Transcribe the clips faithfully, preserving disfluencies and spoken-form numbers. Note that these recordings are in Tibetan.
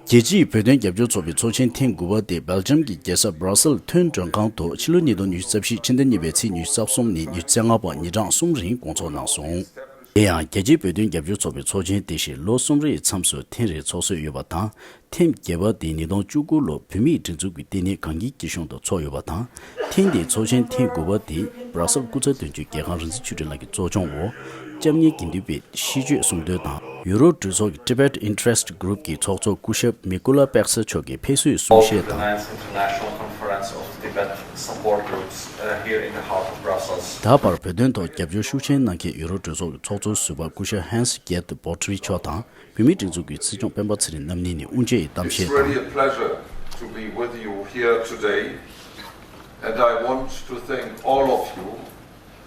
རྒྱལ་སྤྱིའི་བོད་དོན་རྒྱབ་སྐྱོར་ཚོགས་པའི་ཚོགས་ཆེན་ཐེངས་དགུ་པ་དེ་སྦེལ་ཇམ་གྱི་རྒྱལ་ས་སྦྲ་སེལ་ཐོན་མགྲོན་ཁང་དུ་ཕྱི་ལོ་ཉིས་སྟོང་ཉི་ཤུ་རྩ་བཞི་ཕྱི་ཟླ་གཉིས་པའི་ཚེས་ཉི་ཤུ་རྩ་གསུམ་ནས་ཉི་ཤུ་རྩ་ལྔ་བར་ཉིན་གྲངས་གསུམ་རིང་སྐོང་ཚོགས་གནང་སོང་། དེ་ཡང་རྒྱལ་སྤྱིའི་བོད་དོན་རྒྱབ་སྐྱོར་ཚོགས་པའི་ཚོགས་ཆེན་དེ་བཞིན་ལོ་གསུམ་རེའི་མཚམས་སུ་ཐེངས་རེ་ཚོགས་སྲོལ་ཡོད་པ་དང་། ཐེངས་བརྒྱད་པ་དེ་ཉིས་སྟོང་བཅུ་དགུ་ལོར་བོད་མིའི་སྒྲིག་འཛུགས་ཀྱི་ལྟེ་གནས་གངས་སྐྱིད་སྐྱིད་གཤོངས་དུ་ཚོགས་ཡོད་པ་དང་། ཐེངས་འདིའི་ཚོགས་ཆེན་ཐེངས་དགུ་པ་དེ་སྦྲ་སེལ་སྐུ་ཚབ་དོན་གཅོད་རྒྱལ་ཁང་རིག་འཛིན་ཆོས་སྒྲོན་ལགས་ཀྱི་གཙོ་སྐྱོང་འོག་སྐྱབས་གནས་དགེ་འདུན་པའི་ཤིས་བརྗོད་གསུང་འདོན་དང་། ཡུ་རོབ་གྲོས་ཚོགས་ཀྱི་Tibet Interest Group གི་ཚོགས་གཙོ་སྐུ་ཞབས་མི་ཀུ་ལ་པེག་ས་མཆོག་གིས་ཕེབས་བསུའི་གསུང་བཤད་དང་། International Conference of Tibet Support Groups, uh, here in the heart of Brussels. ད་བར་བོད་དོན་ཐོག་རྒྱབ་སྐྱོར་ཤུགས་ཆེན་གནང་མཁན་ཡུ་རོབ་གྲོས་ཚོགས་ཀྱི་ཚོགས་གཙོ་ཟུར་པ་སྐུ་ཞབས་Hans Gerd Böttri མཆོག་དང་། བོད་མིའི་སྒྲིག་འཛུགས་ཀྱི་སྲིད་སྐྱོང་སྤེན་པ་ཚེ་རིང་རྣམ་གཉིས་ནས་དབུ་འབྱེད་ཡི་གཏམ་བཤད་དང་། It's really a pleasure to be with you here today, and I want to thank all of you.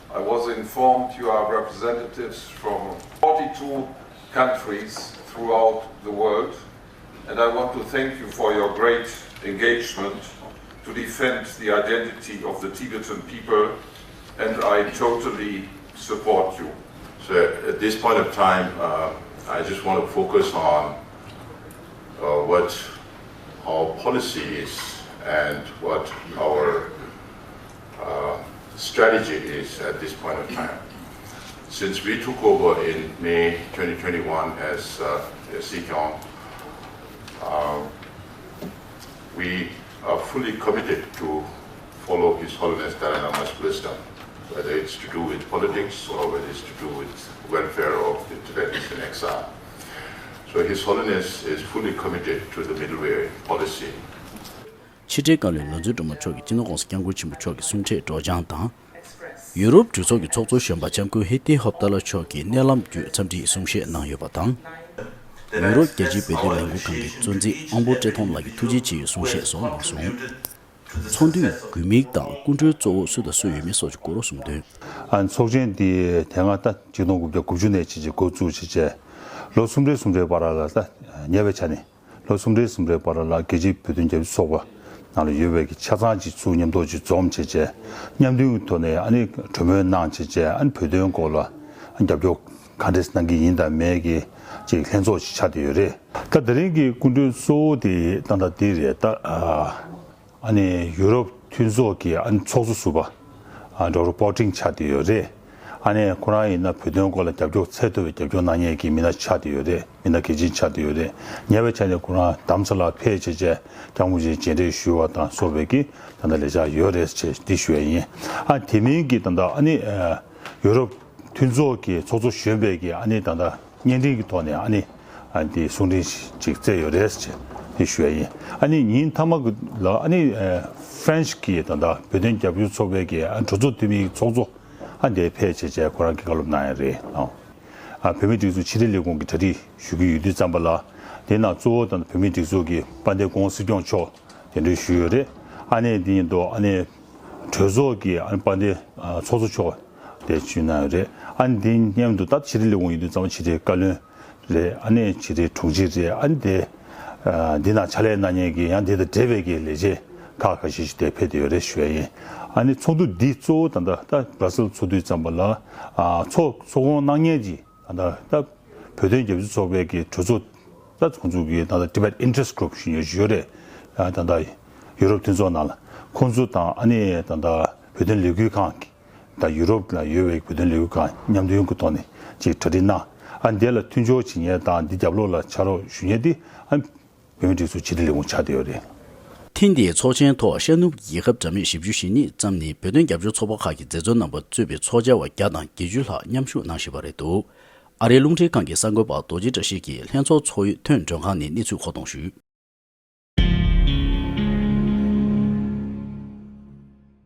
I was informed you are representatives from forty-two countries throughout the world, and I want to thank you for your great engagement to defend the identity of the Tibetan people, and I totally support you. So at this point of time, uh, I just want to focus on, uh, what our policy is and what our, uh, strategy is at this point of time. Since we took over in May twenty twenty-one as, uh, as Sikyong, uh, we are fully committed to follow His Holiness Dalai Lama's wisdom, whether it's to do with politics or whether it's to do with welfare of the Tibetans in exile. So His Holiness is fully committed to the middle way policy. ཕྱི་དྲིལ་བཀའ་བློན་ལོ་འཛིན་སྒྲོལ་མ་མཆོག་གིས་སྤྱི་ནོར་༸གོང་ས་༸སྐྱབས་མགོན་ཆེན་པོ་མཆོག་གི་གསུང་འཕྲིན་སྒྲོག་སྦྱང་དང་། ཡུ་རོབ་གྲོས་ཚོགས་ཀྱི་ཚོགས་གཙོ་གཞོན་པ་ལྕམ་སྐུ་ཧེ་ཏི་ཧོབ་ཏ་ལ་མཆོག་གིས་མནལ་ལམ་བརྒྱུད་འཚམས་འདྲིའི་གསུང་བཤད་གནང་ཡོད་པ་དང་། ཡུ་རོབ་རྒྱལ་སྤྱིའི་བོད་དོན་ལས་འགུལ་ཁང་གི་གཙོ་འཛིན་དབང་པོ་བཀྲས་མཐོང་ལགས་ཀྱིས་ཐུགས་རྗེ་ཆེ་ཡི་གསུང་བཤད་སོགས་གནང་སོང་། ཚོགས་འདུའི་དགོས་དམིགས་དང་སྐུ་མགྲོན་གཙོ་བོ་སུ་དང་སུ་ཡོད་མེད་སོགས་ཀྱི་སྐོར་གསུངས་དོན། ཨ། ཚོགས་ཆེན་འདི་དེ་སྔ་ད་ཆིག་སྟོང་དགུ་བརྒྱ་དགུ་བཅུ་ནས་བྱས་རྗེས་འགོ་བཙུགས་བྱས་རྗེས་ལོ་གསུམ་རེ་གསུམ་རེའི་བར་ལ་ད་ཉེ་བའི་ཆ་ནས་ལོ་གསུམ་རེ་གསུམ་རེའི་བར་ལ་རྒྱལ་སྤྱིའི་བོད་དོན་རྒྱབ་སྐྱོར་ཚོགས་པ་ནང་ལ་ཡོད་པའི་གི་ཆ་ཚང་གཅིག་ཚུར་མཉམ་དུ་གཅིག་འཛོམས་བྱས་རྗེས་མཉམ་མཐུན་གྱི་ཐོག་ནས་ཨ་ནི་གྲོས་མོལ་གནང་བྱས་རྗེས་ཨ་ནི་བོད་དོན་སྐོར་ལ་རྒྱབ་སྐྱོར་ག་འདྲས་གནང་གི་ཡིན་དང་མེད་ཀྱི་ཅིག་ལྷན་ཚོགས་ཤིག་ཆགས་བསྡད་ཡོད་རེད། ད་དེ་རིང་གི་སྐུ་མགྲོན་གཙོ་བོ་དེ་ད་ལྟ་འདི་རེད་ད། ཨ་ནི་ཡུ་རོབ་མཐུན་ཚོགས་ཀྱི་ཨ་ནི་ཚོགས་གཙོ་ཟུར་པ་ཨ་ཌོག་ཊར་པོ་ཊིང་ཆགས་བསྡད་ཡོད་རེད། ཨ་ནི་ཁོ་རང་ཡིན་ན་བོད་དོན་སྐོར་ལ་རྒྱབ་སྐྱོར་ཚད་མཐོ་བའི་རྒྱབ་སྐྱོར་གནང་མཁན་གྱི་མི་སྣ་ཆགས་བསྡད་ཡོད་རེད། མི་སྣ་གལ་ཆེན་ཆགས་བསྡད་ཡོད་རེད། ཉེ་བའི་ཆར་ནས་ཁོ་རང་རྡ་རམ་ས་ལར་ཕེབས་བྱས་རྗེས་སྐྱབས་མགོན་མཇལ་འཕྲད་ཞུས་པ་དང་སོགས་པའི་གི་ད་ལྟ་ལས་འཆར་ཡོད་རེད་ཅེས་འདི་ཞུ་ཡ་ཡིན། ཨ་དེ་མིན་གྱི་ད་ལྟ་ཨ་ནི་ཡུ་རོབ་མཐུན་ཚོགས་ཀྱི་ཚོགས་གཙོ་གཞོན་པའི་གི་ཨ་ནི་ད་ལྟ་བརྙན་འཕྲིན་གྱི་ཐོག་ནས་ཨ་ནི་ཨ་འདི་གསུང་འཕྲིན་ཅིག་བསྩལ་ཡོད་རེད་ཅེས་འདི་ཞུ་ཡ་ཡིན། ཨ་ནི་ཉིན་མཐའ་མ་གི་ལ་ཨ་ནི་ཨ་ཧྥ་རན་སི་གི་ད་ལྟ་བོད་དོན་རྒྱབ་སྐྱོར་ཚོགས་པའི་གི་ཨ་གྲོས་ཚོགས་འཐུས་མིའི་ཚོགས་གཙོ་ཨ་འདིར་ཕེབས་བྱས་བྱས་ཁོ་རང་གིས་བཀའ་སློབ་གནང་ཡ་རེད། ཨ་བོད་མིའི་སྒྲིག་འཛུགས་ཕྱི་དྲིལ་ལས་ཁུངས་ཀྱི་གྲ་སྒྲིག་ཞུ་གི་ཡོད་དུས་ཙམ་པ་ལ་དེ་ནང་གཙོ་བོ་ད་ལྟ་བོད་མིའི་སྒྲིག་འཛུགས་ཀྱི་དཔལ་ལྡན་སྐུ་ངོ་སྲིད་སྐྱོང་མཆོག་གདན་འདྲེན་ཞུས་ཡོད་རེད། ཨ་ནི་འདི་ཡིན་དུས་ཨ་ནི་གྲོས་ཚོགས་ཀྱི་ཨ་ནི་དཔལ་ལྡན་ཨ་ཚོགས་གཙོ་མཆོག་དེ་བྱོན་གནང་ཡོད་རེད། ཨ་ནི་འདི་མཉམ་དུ་ད་ཕྱི་དྲིལ་ལས་ཁུངས་ཡིན་དུས་ཙམ་པ་ཕྱི་དྲིལ་བཀའ་བློན་རེད། ཨ་ནི་ཕྱི་དྲིལ་དྲུང་ཆེ་རེད། ཨ་ནི་དེ་ཨ་འདི་ནང་ཕྱག་ལས་གནང་མཁན་གྱི་ཡང་དེ་དང་འབྲེལ་བའི་གི་ལས་བྱེད་ཁག་ཁ་ཤས་ཤིག་དེ་ཕེབས་བསྡད་ཡོད་རེད་ཞུ་ཡ་ཡིན། ཨ་ནི་ཚོགས་འདུ་འདི་གཙོ་བོ་ད་ལྟ་ད་སྦྲ་སེལ་ཚོགས་དུས་ཙམ་པ་ལ་ཨ་ཚོགས་ཚོགས་སྐོང་གནང་མཁན་གྱི་ད་ལྟ་ད་བོད་དོན་རྒྱབ་སྐྱོར་ཚོགས་པའི་གི་གྲོས་ཚོགས་ད་ཁོང་ཚོ་གི་ད་ལྟ་Tibet Interest Group ཞུ་ཡོད་ཞུ་ཡོད་རེད། ད་ལྟ་ཡུ་རོབ་མཐུན་ཚོགས་ནང་ལ་ཁོང་ཚོ་དང་ཨ་ནི་ད་ལྟ་བོད་དོན་ལས་འགུལ་ཁང་གི་ད་ཡུ་རོབ་ལ་ཡོད་པའི་བོད་དོན་ལས་འགུལ་ཁང་མཉམ་དུ་ཡོང་གི་ཐོག་ནས་ཅིག་གྲ་སྒྲིག་གནང་། ཨ་འདི་ལ་མཐུན་སྦྱོར་བྱེད་མཁན་དང་འདི་རྒྱབ་ལོགས་ལ་ཕྱག་རོགས་ཞུ་མཁན་དེ་ཨ་བོད་མིའི་སྒྲིག་འཛུགས་ཕྱི་དྲིལ་ལས་ཁུངས་ཆགས་བསྡད་ཡོད་རེད། ཐེངས་འདིའི་ཚོགས་ཆེན་ཐོག་ཤར་ནུབ་རྒྱལ་ཁབ་འདྲ་མིན་བཞི་བཅུ་ཞེ་གཉིས་ཙམ་ནས་བོད་དོན་རྒྱབ་སྐྱོར་ཚོགས་པ་ཁག་གི་མཛད་གཙོ་རྣམ་པ་གཙོས་པའི་ཚོགས་བཅར་བ་བརྒྱ་དང་བརྒྱད་ཅུ་ལྷག་མཉམ་ཞུགས་གནང་བཞིན་པ་རེད་འདུག་ཨ་རིའི་རླུང་འཕྲིན་ཁང་གི་གསར་འགོད་པ་རྡོ་རྗེ་བཀྲ་ཤིས་ཀྱིས་ལྷན་ཚོགས་ཚོགས་ཡུལ་ཐོན་མགྲོན་ཁང་ནས་གནས་ཚུལ་མཁོ་གཏོང་ཞུས།